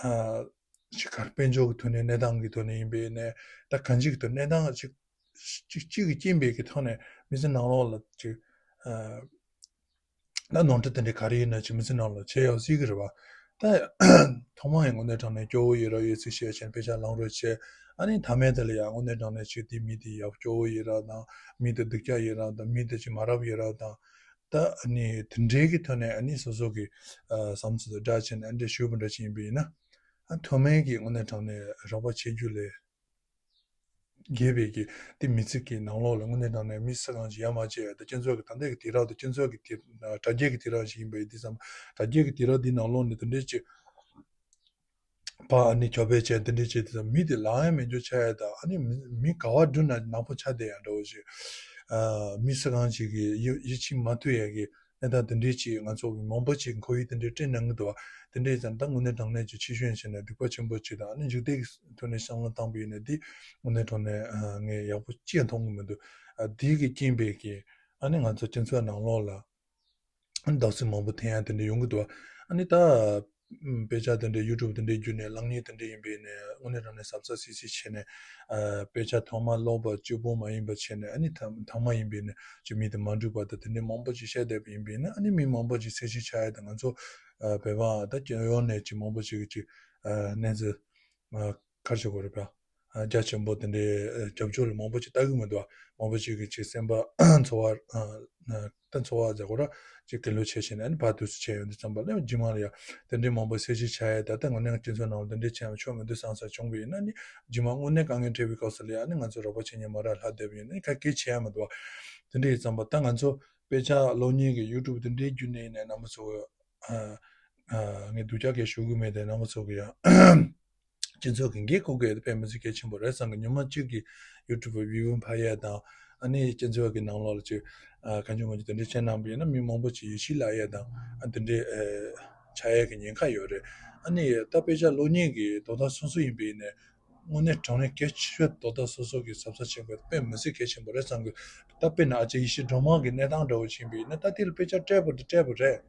ཨ་ཅིག་ག་རེ། དཔལ་འབྱོར་གྱི་ཐོག་ནས། གནས་སྟངས་ཀྱི་ཐོག་ནས་ཡིན་པ་ཡིན་ནའི། ད་གང་ཅིའི་ཐོག་གནས་སྟངས་ཅིག་ཅིག་ཅིག་གི་རྐྱེན་པས་ཀྱི་ཐོག་ནས་མི་ཚེ་ནང་ལོགས་ལ་ཅིག་ཨ་ད་ནོར་འཁྲུལ་དེ་འདྲ་ག་རེ་ཡིན་ན་ཅིག་མི་ཚེ་ནང་ལ་བྱས་ཡོད་སྲིད་ཀྱི་རེད་བ། ད་ཐོག་མ་ཡང་དངོས་གནས་དྲང་གནས་སྐྱོ་བོ་ཡོད་ར་ཡོད་ཚུལ་བཤད་བྱས་ནས་དཔེ་ཆ་ཀློག་རོགས་བྱས། ཨ་ནི་མཐའ་མའི་དེ་ལ་ཡང་དངོས་གནས་དྲང་གནས་ཅིག་དེ་མི་དེ་ཡག་སྐྱོ་བོ་ཡོད་ར་དང་། མི་དེ་སྡུག་ཅག་ཡོད་ར་དང་། མི་དེ་ཅིག་མ་རབས་ཡོད་ར་དང་། ད་ཨ་ནི་དེ་འདྲའི་གི་ཐོག་ནས་ཨ་ནི་སོ་སོ་གི་ཨ་བསམ་ཚུལ་དང་སྦྲགས་བྱས་ནས་ཨ་འདྲ་ཞུས་པ་འདྲ་ཅིག་ཡིན་པ་ཡིན་ན། ཨ་ཐོག་མའི་གི་དངོས་གནས་དྲང་གནས་རོགས་པ་བྱེད་རྒྱུ་ལས་བརྒལ་བའི་གི་དེ་མི་ཚེ་གི་ནང་ལོགས་ལ་དངོས་གནས་དྲང་གནས་མི་སུ་གང་ཅིག་ཡ་མ་བྱས། ད་སྤྱི་ཚོགས་ཀྱི་ད་ལྟའི་གི་དུས་རབས་དེ་སྤྱི་ཚོགས་ཀྱི་དུས་དྲ་རྒྱའི་གི་དུས་རབས་ཤིག་ཡིན་པ་ཡིན་དུས་ཙམ། དྲ་རྒྱའི་གི་དུས་རབས་འདི་ནང་ལོགས་ནས་དེ་འདྲའི་ཅིག་ཕར་ཨ་ནི་གྱོད་དཔེ་བྱས། དེ་འདྲའི་ཅིག་དེ་ཙམ་མི་དེ་ལབ་ཡ་མེད་འགྱོ་ཆགས་ཡ་དང་། ཨ་ནི་མི་མི་ག་བ་བསྒྲུབ་ན་ནག་པོ་ཆགས་བསྡད་ཡ་འདྲ་བོ་ཞིག། ཨ་མི་སུ་གང་ཅིག་གི་ཡིད་ཡིད་ཆེས་མ་ཐུབ་ཡ་གི་གནས་སྟངས་དེ་འདྲའི་ཅིག་ང་ཚོ་མང་པོ་ཅིག་ཁོར་ཡུག་དེ་འདྲའི་བསྐྲུན་གནང་གི་འདུག་བ། དེ་འདྲ་ཡིན་ཙང་ད་དངོས་གནས་དྲང་གནས་ཀྱི་ཕྱི་བཤོལ་བྱས་ནས་སྡིག་པ་ཆེན་པོ་ཅིག་དང་། ཨ་ནི་འཇིག་རྟེན་གྱི་ཐོག་ནས་བསམ་བློ་བཏང་པ་ཡིན་ན། འདི་དངོས་གནས་དྲང་གནས་ཨ་ངས་ཡག་པོ་ཅི་ཡང་མཐོང་གི་མི་འདུག། ཨ་འདི་གི་རྐྱེན་པས་ཀྱི་ཨ་ནི་ང་ཚོ་སྤྱི་ཚོགས་ནང་ལོགས་ལ་ཨ་ནི་རྡོག་རྫིས་མང་པོ་འཐེན་ཡ་དེ་འདྲ་ཡོང་གི་འདུག། ཨ་ནི་ད་དཔེ་ཆ་དེ་འདྲ་ཡུ་ཊུབ་དེ་འདྲའི་བརྒྱུད་ནས་གློག་བརྙན་དེ་འདྲ་ཡིན་པ་ཡིན་ནའི། དངོས་གནས་དྲང་གནས་གཟབ་གཟབ་གཟབ་གཟབ་བྱས་ནས། ཨ་དཔེ་ཆ་ཐོག་མ་ཀློག་པ་གཅིག་པོ་མ་ཡིན་པ་བྱས་ནས། ཨ་ནི་ཐ་ཐ་མ་ཡིན་པ་ཡིན་ནའི་ཅིག་མི་དེ་མ་འགྲིག་པ་དང་དེ་འདྲའི་མང་པོ་ཅིག་བཤད་བསྡད་པ་ཡིན་པ་ཡིན་ན། ཨ་ནི་མི་མང་པོ་ཅིག་ཚད་གཞི་ཆག་ཡ་དང་། ང་ཚོ་ཨ་བོད་པ་ད་རྒྱལ་ཡོངས་ནས་ཅིག་མང་པོ་ཅིག་གིས་ཅིག་ཨ་གནས་ཚུལ་ཨ་ག་རེ་ཞུ་དགོས་རེད་པ། ཨ་རྒྱ་ཆེན་པོ་དེ་འདྲའི་ཨ་རྒྱབ་སྐྱོར་ལ་མང་པོ་ཅིག་ལྟ་གི་མི་འདུག། མང་པོ་ཅིག་གིས་ཅིག་སེམས་པ་ཚོར་བ་ཨ་ཨ་ད་ཚོར་བ་ཟེར་དགོས་ར། ཅིག་གི་ལོ་ཆེ་ཕྱིན་ནས་ཨ་ནི་ཕར་དུས་སུ་ཆེ་ཡོང་དུས་ཙམ་པ་ལ། རྗེས་མ་ལ་ཡང་དེ་འདྲའི་མང་པོ་ཚད་གཞི་ཆག་ཡ་ད་ལྟ་དངོས་གནས་སྤྱི་ཚོགས་ནང་ལ་དེ་འདྲའི་ཆགས་ཡ་ཆོག་མི་འདུག་བསམ་ས་བྱུང་བ་ཡིན་ན། ཨ་ནི་རྗེས་མ་དངོས་གནས་དཀའ་ངལ་འཕྲད་པའི་སྐབས་སུ་ལ་ཡང་ཨ་ནི་ང་ཚོ་རོགས་པ་བྱེད་མཁན་མ་རག་ལྷག་བསྡད་པ་ཡིན་ན། ཨ་ནི་ག་གེ་བྱེད་ཡ་མི་འདུག་བ། དེ་འདྲ་ཡིན་ཙམ་པ་ད་ང་ཚོ་དཔེ་ཆ་ཀློག་མཁན་གྱི་ཡུ་ཊུབ་དེ་འདྲའི་བརྒྱུད་ནས་ཡིན་ནའི་རྣམ་པ་ཚོ་ཨ་ཨ་ངས་སྡུག་ཅག་གི་ཞུ་གི་མེད་དེ། རྣམ་པ་ཚོ་གི་ཡང་སྤྱི་ཚོགས་ཀྱི་འགན་འཁུར་དགོས་དེ་དཔེ་མི་སྲིད་གལ་ཆེན་པོ་རེད་བསམ་གི། ཉི་མ་གཅིག་གི་ཡུ་ཊུབ་བིའུ་འཕར་ཡས་དང་། ཨ་ནི་སྤྱི་ཚོགས་ཀྱི་ནང་ལོགས་ལ་ཅིག་ཨ་གང་བྱུང་མང་བྱུང་དེ་འདྲའི་བྱས་གནང་པ་ཡིན་ན། མི་མང་པོ་ཅིག་ཡིད་ཆེས་བརླག་ཡས་དང་། ཨ་དེ་འདྲའི་ཨ་ཆགས་ཡས་ཀྱི་ཉེན་ཁ་ཡོད་རེད། ཨ་ནི་ད་དཔེ་ཆ་ཀློག་མཁན་གྱི་དོ་བདག་སོ་སོ་ཡིན་པ་ཡིན་ནའི། དངོས་གནས་དྲང་གནས་སྐད་ཆ་དོ་བདག་སོ་སོ་གི་གཟབ་གཟབ་བྱེད་དགོས་དཔེ་མི་སྲིད་གལ་ཆེན་པོ་རེད་བསམ་གི། ད་དཔེར་ན་ཨ་ཅག་ཡེ་ཤེས་སྒྲོལ་མ་གི་གནས་སྟངས་འདྲ་བོ་ཕྱིན་པ་ཡིན་ན། ད་དེ་ལ་དཔེ་ཆ་སྤྲད་པ་དེ་སྤྲད་པ་རེད།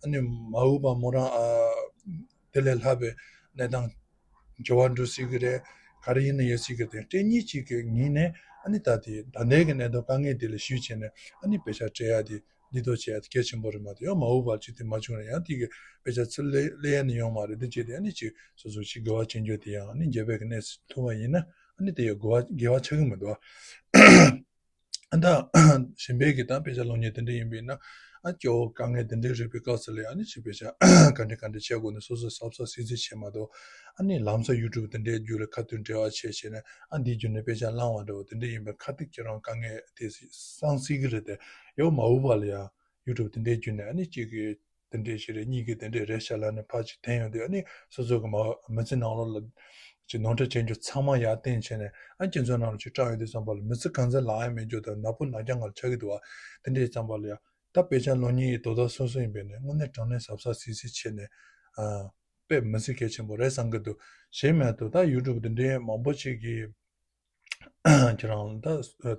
ཨ་ནི་མ་འོས་པ་མོ་རང་ཨ་དེ་ལས་ལྷག་པའི་གནས་སྟངས་འགྱུར་བ་འགྲོ་སྲིད་ཀྱི་རེད། ག་རེ་ཡིན་ན་ཡོད་སྲིད་ཀྱི་རེད། སྤྲད་མཁན་གཅིག་གི་ངོས་ནས་ཨ་ནི་ད་དེ་ད་ལྟའི་གི་གནད་དོན་དཀའ་ངལ་དེ་ལ་ཞུས་བྱས་ནས། ཨ་ནི་དཔེ་ཆ་སྤྲད་ཡ་དེ་འདི་ཐོག་བྱས་ཡ་དེ་གལ་ཆེན་པོ་རེད་མ་གཏོགས། ཡང་མ་འོངས་པར་ཅིག་དེ་མ་བྱུང་ན་ཡང་དེ་གི་དཔེ་ཆ་ཚུར་སླེབས་སླེབས་ཡ་ནི་ཡོང་མ་རེད། དེ་བྱས་ཏེ་ཨ་ནི་ཅིག་སོ་སོ་ཅིག་དགེ་བ་བྱེད་རྒྱུ་དེ་ཡང་ཨ་ནི་འགྱོད་པའི་གི་གནས་སུ་ཐུག་པ་ཡིན་ན། ཨ་ནི་དེ་ཡང་དགེ་བ་དགེ་བ་ཆགས་ཀྱི་མི་འདུག་ཨ། ད་གཞན་པའི་གི་ད་དཔེ་ཆ་ཀློག་མཁན་དེ་འདྲ་ཡིན་པ་ཡིན་ན། ཨ་སྐྱོ་བོ་དཀའ་ངལ་དེ་འདྲའི་རེད་པའི་སྐབས་སུ་ལ་ཡང་ཨ་ནི་ཅིག་དཔེ་ཆ་ག་འདྲ་ག་འདྲ་བྱེད་དགོས་ནས་སོ་སོས་གཟབ་གཟབ་གཟབ་གཟབ་བྱས་མ་གཏོགས། ཨ་ནི་ལམ་སང་ཡུ་ཊུབ་དེ་འདྲའི་རྒྱུད་ལ་ཁ་ཐུག་འབྲེལ་བ་བྱས་བྱས་ནས་ཨ་འདིའི་རྒྱུད་ནས་དཔེ་ཆ་བླངས་བ་འདྲ་བོ་དེ་འདྲ་ཡིན་པའི་ཁ་ཐུག་ཁྱེད་རང་དཀའ་ངལ་དེ་སང་སྲིད་ཀྱི་རེད་དེ། ཡང་མ་འོངས་པ་ལ་ཡང་ཡུ་ཊུབ་དེ་འདྲའི་རྒྱུད་ནས་ཨ་ནི་གཅིག་གིས་དེ་འདྲའི་ཞིག་རེད། གཉིས་ཀྱིས་དེ་འདྲའི་རེད་ཤག་ལབ་ནས་ཕར་ཅིག་འཐེན་ཡོང་དུས། ཨ་ནི་སོ་སོ་གི་མ་མི་ཚེ་ནང་ལོགས་ལ་ཅིག་ནོར་འཁྲུལ་བྱེད་རྒྱུ་ཚང་མ་ཡར་བསྟན་བྱས་ནས་ཨ་སྤྱི་ཚོགས་ནང་ལ་ཅིག་བཀྲམ་ཡོང་དུས་ཙམ་པ་ལ་མི་ཚེ་གང་ཚེ་ལག་ཡ་མེད་རྒྱུ་དང་ནག་པོ་ནག་རྐྱང་ངང་ཆགས་ཀྱི་འདུག་བ། དེ་འདྲའི་ཙམ་པ་ལ་ཡང་ད་དཔེ་ཆ་ཀློག་མཁན་གྱི་དོ་བདག་སོ་སོ་ཡིན་པས་ནས་དངོས་གནས་དྲང་གནས་གཟབ་གཟབ་གཟབ་གཟབ་བྱས་ནས་ཨ་དཔེ་མི་སྲིད་གལ་ཆེན་པོ་རེད་བསམ་གྱི་འདུག་གཞན་མ་གཏོགས་ད་ཡུ་ཊུབ་དེ་འདྲའི་མང་པོ་ཅིག་གིས་ཁྱེད་རང་ད་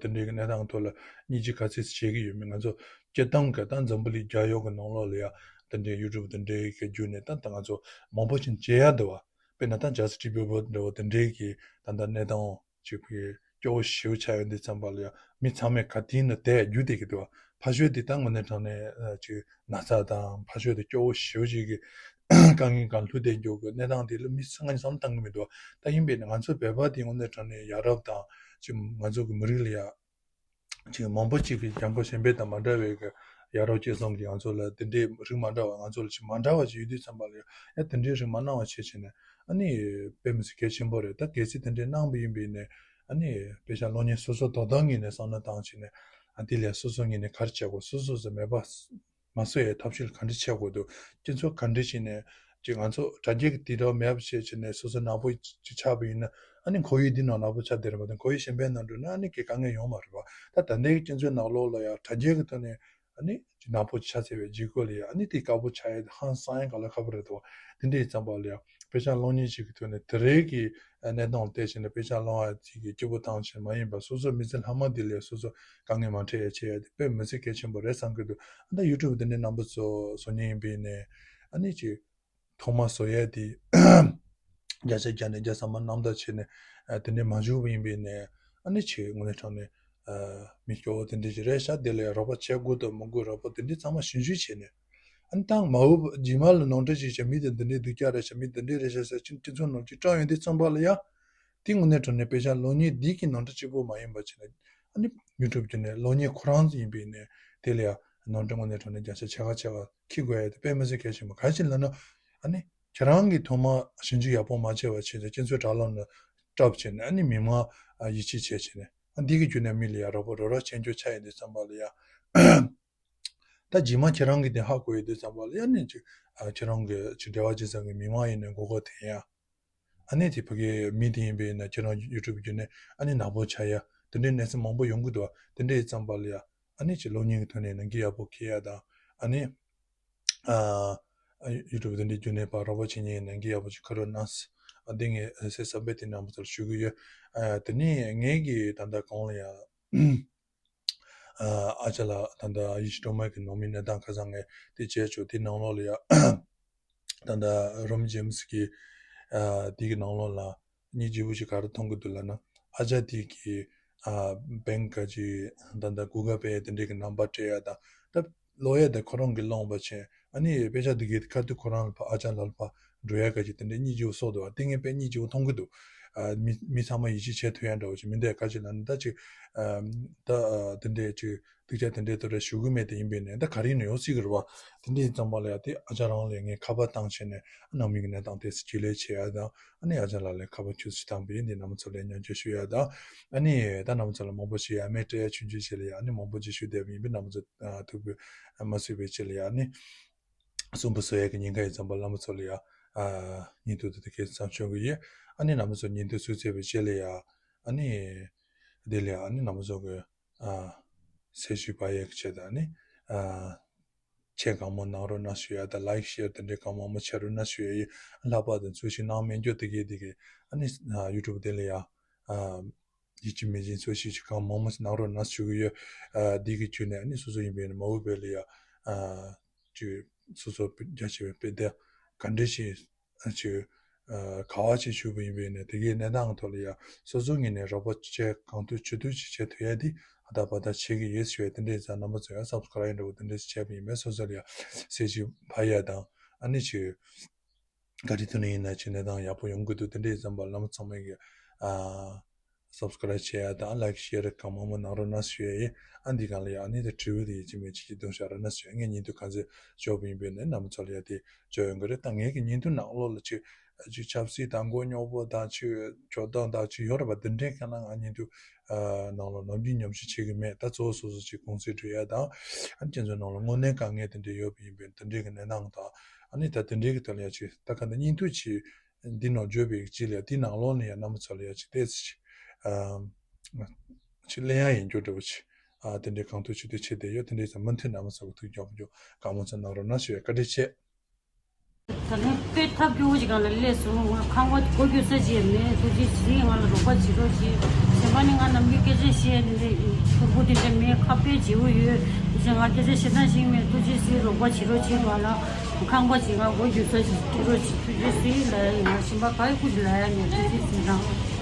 དེ་འདྲའི་གི་གནས་སྟངས་ཐོག་ལ་སྙིང་རྗེ་ག་ཚོད་བྱེད་ཀྱི་ཡོད་མེད། ང་ཚོ་སྤྱིར་བཏང་གི་ད་འཛམ་བུ་གླིང་རྒྱལ་ཡོངས་ཀྱི་ནང་ལོགས་ལ་ཡ་དེ་འདྲའི་ཡུ་ཊུབ་དེ་འདྲའི་གི་བརྒྱུད་ནས་ད་ད་ང་ཚོ་མང་པོ་ཅིག་མཇལ་ཡ་འདུག་བ། དཔེར་ན་ད་ཇ་སི་ཊི་བྷི་བྷ་འདྲ་བོ་དེ་འདྲའི་གི་ད་ད་གནས་སྟངས་ཅིག་གི་སྐྱོ་བོ་ཞེ་པོ་ཆགས་ཡོད་འདི་ཙམ་པ་ལ་ཡང་མི་ཚང་མས་ག་དུས་ནས་དེ་རྒྱུས་དེ་གི་འདུག་བ། ཕ་ཤོས་དེ་ད་དངོས་གནས་དྲང་གནས་ཅིག་ན་ཚ་དང་ཕ་ཤོས་དེ་སྐྱོ་བོ་ཞེ་པོ་ཅིག་གི་དཀའ་ངལ་གང་ལྷུད་དེ་འགྱོ་གི་གནས་སྟངས་དེ་ལ་མི་ཚང་མས་བསམ་བཏང་གི་མི་འདུག་བ། ད་ཡིན་པས་ནི་ང་ཚོ་བོད་པ་དེ་དངོས་གནས་དྲང་གནས་ཡ་རབས་དང་ཅིག་ང་ཚོ་གི་མི་རིགས་ལ་ཡ། ཅིག་མང་པོ་ཅིག་གིས་རྒྱ་མཁོ་གཞན་པ་དང་མ་འདྲ་བའི་གི་ཡ་རབས་སྤྱོད་བཟང་གི་ང་ཚོ་ལ་དེ་འདྲའི་རིགས་མ་འདྲ་བ་ང་ཚོ་ལ་ཅིག་མ་འདྲ་བ་ཅིག་ཡོད་དུས་ཙམ་པ་ལ་ཡ་དེ་འདྲའི་རིགས་མ་གནང་བ་བྱས་བྱས་ནས་ཨ་ནི་དཔེ་མི་སྲིད་གལ་ཆེན་པོ་རེད། ད་གལ་སྲིད་དེ་འདྲའི་གནང་བ་ཡིན་པ་ཡིན་ནས་ཨ་ནི་དཔེ་ཆ་ཀློག་མཁན་སོ་སོ་དོ་བདག་ངོས་ནས་བསམ་བློ་བཏང་བྱས་ནས་ཨ་དེ་ལས་སོ་སོ་ངོས་ནས་ག་རེ་བྱེད་དགོས། སོ་སོ་སོ་མེད་པ། མ་བཟོ་ཡའི་ཐབས་ཤེས་ག་འདྲ་བྱེད་དགོས་འདུག་སྤྱི་ཚོགས་ག་འདྲ་བྱས་ནས་ཅིག་ང་ཚོ་དྲ་རྒྱའི་དེ་འདྲ་མེད་པ་བྱས་བྱས་ནས་སོ་སོ་ནག་པོ་ཅིག་ཆགས་པ་ཡིན་ན་ཨ་ནི་ཁོར་ཡུག་འདི་ནང་ནག་པོ་ཆགས་བསྡད་རེད་མ་གཏོགས་ཁོར་ཡུག་གཞན་པའི་ནང་འགྲོ་ན་ཨ་ནི་གི་དཀའ་ངལ་ཡོང་མ་རེད་པ། ད་ད་ལྟའི་སྤྱི་ཚོགས་ནང་ལོགས་ལ་ཡང་དྲ་རྒྱའི་ཐོག་ནས་ཨ་ནི་ཅིག་ནག་པོ་ཆགས་ཚར་བའི་རྗེས་སྐོར་ལ་ཡང་ཨ་ནི་དེ་དཀར་པོ་ཆགས་ཡ་ཧང་སང་ཡ་ག་ལ་ཁ་པོ་རེད་དོ། དེ་འདྲའི་ཙམ་པ་ལ་ཡང་དཔེ་ཆ་ཀློག་མཁན་ཞིག་གི་ཐོག་ནས་དེ་རེད་གི་གནས་སྟངས་ལ་བལྟས་བྱས་ནས་དཔེ་ཆ་ཀློག་ཡ་ཅིག་གི་སྐྱིད་པོ་བཏང་བྱས་མ་ཡིན་པ་སོ་སོ་མི་ཚེ་ལྷག་མ་འདི་ལས་སོ་སོ་དཀའ་ངལ་མ་འཕྲད་ཡ་བྱེད་ཡ་དེ་དཔེ་མི་སྲིད་གལ་ཆེན་པོ་རེད་བསམ་གི་འདུག་ཨ་ད་ཡུ་ཊུབ་དེ་འདྲའི་རྣམ་པ་ཚོ་བཟོ་མཁན་ཡིན་པ་ཡིན་ནའི་ཨ་ནི་ཅིག་ཐོག་མ་བཟོ་ཡ་དེ་བརྒྱ་ཆ་བརྒྱ་ནས་བརྒྱ་ཟ་མ་རྣམ་དག་བྱས་ནས་ཨ་དེ་འདྲའི་མ་བྱུང་བ་ཡིན་པ་ཡིན་ནའི་ཨ་ནི་ཅིག་དངོས་གནས་དྲང་གནས་ཨ་མི་སྐྱོ་བོ་དེ་འདྲ་ཅིག་རེད་ཤག་དེ་ལ་ཡང་རོགས་པ་བྱེད་དགོས་དང་མི་དགོས་རོགས་པ་དེ་འདྲ་ཚང་མ་ཞིབ་འཇུག་བྱས་ནས། ཨ་ནི་ད་མ་འོངས་པ་རྗེས་མ་ལ་ནོར་འཁྲུལ་ཅིག་བྱས་མི་དེ་འདི་འདྲའི་སྡུག་ཅག་རེད་ཤག་མི་འདི་འདྲའི་རེད་ཤག་ཟེར་ཅིག་སྤྱི་ཚོགས་ནང་ཅིག་བཀྲམ་ཡོང་དུས་ཙམ་པ་ལ་ཡ། དེ་དངོས་གནས་དྲང་གནས་དཔེ་ཆ་ཀློག་མཁན་འདི་གི་ནོར་འཁྲུལ་གཅིག་པོ་མ་ཡིན་པ་བྱས་ནས་ཨ་ནི་ཡུ་ཊུབ་བརྒྱུད་ནས་ཀློག་མཁན་ཁོ་རང་ཡིན་པ་ཡིན་ནའི་དེ་ལ་ཡ་ནོར་འཁྲུལ་དངོས་གནས་དྲང་གནས་བརྒྱ་ཆ་ཕྱེད་ཀ་ཕྱེད་ཀ་འཁྱེར་དགོས་ཡ་དེ་དཔེ་མི་སྲིད་གལ་ཆེན་པོ་ག་རེ་བྱས་ནས་ལབ་ན། ཨ་ནི་ཁྱེད་རང་གིས་ཐོག་མ་ཞིབ་འཇུག་ཡག་པོ་མ་བྱས་པ་བྱས་ནས་སྤྱི་ཚོགས་དྲ་ལམ་ནང་བཀྲམ་བྱས་ནས་ཨ་ནི་མི་མང་ཡིད་ཆེས་བྱས་བྱས་ནས་ཨ་འདི་གི་བརྒྱུད་ནས་མི་ལ་ཡ་རོགས་པ་རོགས་རམ་བྱེད་རྒྱུ་ཆགས་ཡོང་དུས་ཙམ་པ་ལ་ཡ། ད་རྗེས་མ་ཁྱེད་རང་གིས་དེ་ཧ་གོ་ཡོང་དུས་ཙམ་པ་ལ་ཡ་ནི་ཅིག་ཨ་ཁྱེད་རང་གི་ཅིག་འབྲེལ་བ་བྱེད་ས་གི་མི་མང་ཡིན་ནའི་མགོ་སྐོར་འཐེན་ཡ། ཨ་ནི་དེ་ཕ་གི་མི་དེ་ཡིན་པས་ན་ཁྱེད་རང་ཡུ་ཊུབ་བརྒྱུད་ནས་ཨ་ནི་ནག་པོ་ཆགས་ཡ་དེ་འདྲའི་གནས་ཚུལ་མང་པོ་ཡོང་གི་འདུག་དེ་འདྲའི་ཙམ་པ་ལ་ཡ་ཨ་ནི་ཅིག་ཀློག་མཁན་གྱི་ཐོག་ནས་ནང་འགལ་ཡག་པོ་འཁྱེར་ཡ་དང་ཨ་ནི་ཨ་ཡུ་ཊུབ་དེ་འདྲའི་བརྒྱུད་ནས་ཕར་རོགས་པ་བྱེད་མཁན་ནང་འགལ་ཡག་པོ་ཅིག་འཁྱེར་རོགས་གནང་། ཨ་འདི་ངས་སེམས་བསམ་པའི་དེ་རྣམ་པ་ཚོར་ཞུ་གི་ཡོད། ཨ་དེ་ནས་ངས་ཀྱི་ད་ལྟ་གོང་ལ་ཡ། ཨ་ཅག་ལགས་ད་ལྟ་ཡེ་ཤེས་སྒྲོལ་མ་གི་ནང་མི་གནས་སྟངས་ཁ་སང་ངས་དེ་བྱས་ཆོག་དེ་ནང་ལོགས་ལ་ཡ། ད་ལྟ་རོམ་ཇེམ་སི་གི་ཨ་དེ་གི་ནང་ལོགས་ལ་སྙིང་རྗེ་པོ་ཞིག་ག་རེ་མཐོང་གི་འདུག་ལབ་ན། ཨ་ཅག་དེ་གི་ཨ་བེང་ག་ཅིག་ད་ལྟ་གུ་གལ་པེ་དེ་འདྲའི་གི་ནམ་བར་སྤྲད་ཡ་དང་ད་ཀློག་ཡ་དེ་ཁོ་རང་གི་ཀློག་པ་བྱས། ཨ་ནི་དཔེ་ཆ་འདི་གའི་ཁ་ཐུག་ཁོ་རང་ལ་ཕ་ཨ་ཅག་ལགས་ལ་ཕར་འགྲོ་ཡ་ག་ཅིག་དེ་འདྲའི་སྙིང་རྗེ་པོ་གསོག་འདུག་ཨ་དེ་ངས་དཔེ་སྙིང་རྗེ་པོ་མཐོང་གི་འདུག་ཨ་མི་མི་ཚང་མ་ཡིད་ཆེས་བྱེད་ཐུབ་ཡ་འདྲ་བོ་ཅིག་མི་འདུག་ག་ཅིག་ལབ་ན་ད་ཅིག་ཨ་ད་ཨ་དེ་འདྲའི་ཅིག་སྡུག་ཅག་དེ་འདྲའི་ཐོག་ལ་ཞུ་གི་མེད་དེ་ཡིན་པས་ནས་ད་ག་རེ་ཡིན་ན་ཡོང་སྲིད་གི་རེད་བ། དེ་འདྲའི་ཙམ་པ་ལ་ཡ་དེ་ཨ་ཅག་རང་ལ་ངས་ཁ་པར་བཏང་བྱས་ནས་ནང་མི་གི་གནས་སྟངས་དེ་ཚོ་ཅིག་ལས་བྱེད་ཡ་དང་ཨ་ནི་ཨ་ཅག་ལགས་ལ་ཁ་པར་ཁྱུ་ཅིག་བཏང་པ་ཡིན་དེ་རྣམ་པ་ཚོ་ལ་ཉན་ཆོས་ཞུ་ཡ་དང་ཨ་ནི་ད་རྣམ་པ་ཚོ་ལ་མང་པོ་ཞིག་ཡ་མེད་སྤྲད་ཡ་ཆུང་ཆུང་བྱས་ལ་ཡ་ཨ་ནི་མང་པོ་ཅིག་ཞུ་བསྡད་པ་ཡིན་པས་རྣམ་པ་ཚོ་ཐུགས་ཕན་མ་གསོས་པའི་ཆེད་ལ་ཡ་ཨ་ནི། གསོན་པོ་བཟོ་ཡས་ཀྱི་ཉེན་ཁ་ཡོད་ཙམ་པ་བླ་མ་ཚོ་ལ་ཡ། ཨ་ཉིན་ཐོ་དེ་དེ་གས་བསམ་ཤོང་གི་ཡོད། ཨ་ནི་བླ་མ་ཚོ་ཉིན་ཐོ་སུ་བཙལ་བའི་རྗེས་ལ་ཡ། ཨ་ནི། དེ་ལ་ཡ་ཨ་ནི་བླ་མ་ཚོ་གི། ཨ། གསལ་ཞུ་བ་ཡས་ཀྱི་ཆེད་དུ་ཨ་ནི། ཨ། ཆེད་གང་མང་གནང་རོགས་གནང་ཞུ་ཡ་དང་ལའིག་ཤེར་དེ་འདྲའི་གང་མང་མང་བྱེད་རོགས་གནང་ཞུ་ཡ་ཡིན། ལྷག་པར་དུ་འཚོལ་ཞིབ་གནང་མེད་རྒྱུ་དེ་གས་དེ་གས་ཨ་ནི། ཨ་ཡུ་ཊུབ་དེ་ལ་ཡ། ཨ། ཡིད་ཆེས་མེད་ཅིང་འཚོལ་ཞིབ་ཀྱི་གང་མང་མང་ཞིག་གནང་རོགས་གནང་ཞུ་གི་ཡོད། ཨ་འདི་གི་བརྒྱུད་ནས་ཨ་ནི་སོ་སོ་ཡིན་པའི་མ་འོངས་པའི་ལ་ཡ་ཨ་ཅིག་སོ་སོ་རྒྱ་ཆེ་བའི་དཔེ་དེབ་ག་འདྲ་ཞིག་ཨ་ཅིག་ཨ་ག་བ་ཅིག་ཞུ་བ་ཡིན་པའི་ནས་དེ་གའི་གནས་སྟངས་ཐོག་ལ་ཡ་སོ་སོ་ངོས་ནས་རོགས་པ་བྱེད་གང་ཐུབ་ཅི་ཐུབ་ཅིག་བྱེད་ཐུབ་ཡ་དེ་ཨ་ད་པ་ད་བྱེད་ཀྱི་ཡོད་ཞུ་བའི་དེ་འདྲའི་ཙང་རྣམ་པ་ཚོ་ཡ་སབ་སི་ཀ་རའིབ་འདྲ་བོ་དེ་འདྲ་ཞིག་བྱས་པ་ཡིན་པས་སོ་སོ་ལ་ཡ་གསལ་ཞིག་བ་ཡ་དང་ཨ་ནི་ཅིག་ག་རེ་ཐུབ་ན་ཡིན་ན་ཅིག་གནས་སྟངས་ཡག་པོ་ཡོང་གི་འདུག་དེ་འདྲའི་ཙམ་པ་བླ་མ་ཚང་མས་ཀྱི་ཨ་ སབ་སི་ཀ་རའིབ་བྱེད་ཡ་དང་ལའིཀ་ཤེར་གང་མང་མང་གནང་རོགས་གནང་ཞུ་ཡ་ཡིན། ཨ་འདི་གང་ལ་ཡ་ཨ་ནི་ད་དྲི་བ་དེ་ཡིན་གཅིག་མིན་གཅིག་ཅིག་གཏོང་བཞག་རོགས་གནང་ཞུ་ཡ། ངས་ཉིན་དུ་གང་ཚེ་འབྱོར་བ་ཡིན་པས་ནས་རྣམ་པ་ཚོ་ལ་ཡ་དེ་འབྱོར་ཡོང་གི་རེད། ད་ངས་ཀྱི་ཉིན་དུ་ནང་ལོགས་ལ་ཅིག་ཅིག་ཆབ་སྲིད་དང་མགོ་རྙོག་པོ་དང་ཅིག་འབྱོར་སྟངས་དང་ཅིག་ཡོད་རེད་པ། འདི་འདྲའི་ཁ་ན་ང་ཉིན་དུ་ནང་ལོགས་ནམ་རྒྱུན་ཉམས་ཞིབ་བྱེད་གི་མེད། ད་གཙོ་བོ་སོ་སོ་ཅིག་གུང་སེང་སྒྲུབ་ཡ་དང་ཨ་ནི་ཁྱེད་ཚོའི་ནང་ལ་དངོས་གནས་དཀའ་ངལ་དེ་འདྲ་ཡོད་པ་ཡིན་པས་འདི་འདྲའི་གི་གནས་སྟངས་དང་ཨ་ནི་ད་དེ་འདྲའི་གི་ཐོག་ལ་ཡ་ཅིག་ད་ག་འདི་ཉིན་དུ་ཅིག་འདི་ནང་བརྗོད་པའི་གཅིག་ལ་དེའི་ནང་ལོགས་ནས་ཡང་རྣམ་པ་ཚོ་ལ་ཡང་ཅིག་ཏོག་ཙམ་ཅིག་ཨ་ཅིག་གླེང་ཡ་ཡིན་རྒྱུ་འདྲ་བོ་ཅིག་ཨ་དེ་འདྲའི་གང་ཐུབ་ཅི་ཐུབ་བྱེད་བསྡད་ཡོད། དེ་འདྲའི་ཙམ་མུ་མཐུད་རྣམ་པ་ཚོ་གི་ཐུགས་མགྱོགས་པོ་མགྱོགས་གང་མང་ཚོ་གནང་རོགས་གནང་ཞུ་ཡ། བཀའ་དྲིན་ཆེ། ད་ལན་དཔེ་ཐབས་སྐྱོ་བོ་ཞིག་སྒང་ལ་སླེབས་སོང་། ང་ཁང་པ་སྒོ་རྒྱུ་ས་ཅིག་མེད། ཐུགས་རྗེ་གཟིགས་ང་ལ་རོགས་པ་བྱེད་རོགས་བྱེད། གཞན་པ་ནི་ང་ནམ་རྒྱུན་སྐད་ཆ་བཤད་ནས་ཕྲུ་གུ་དེ་འདྲ་མེད། ཁ་དཔེ་བརྗེ་པོ་ཡོད། དེ་བཞིན་ང་སྐད་ཆ་བཤད་སྟངས་ཤེས་མེད། ཐུགས་རྗེ་གཟིགས་རོགས་པ་བྱེད་རོགས་བྱེད། ང་ལ་ཁང་པ་ཅིག་ང་སྒོ་རྒྱུ་ས་ཅིག་སྤྲད་རོགས་བྱེད། ཐུགས་རྗེ་གཟིགས་ལབ་ཡ་ཡིན། ང་གཞན་པ་ག་ཡི་སྐུ་ཞིག་ལབ་ཡ་མེད། ཐུགས་རྗེ་གཟིགས་དང་།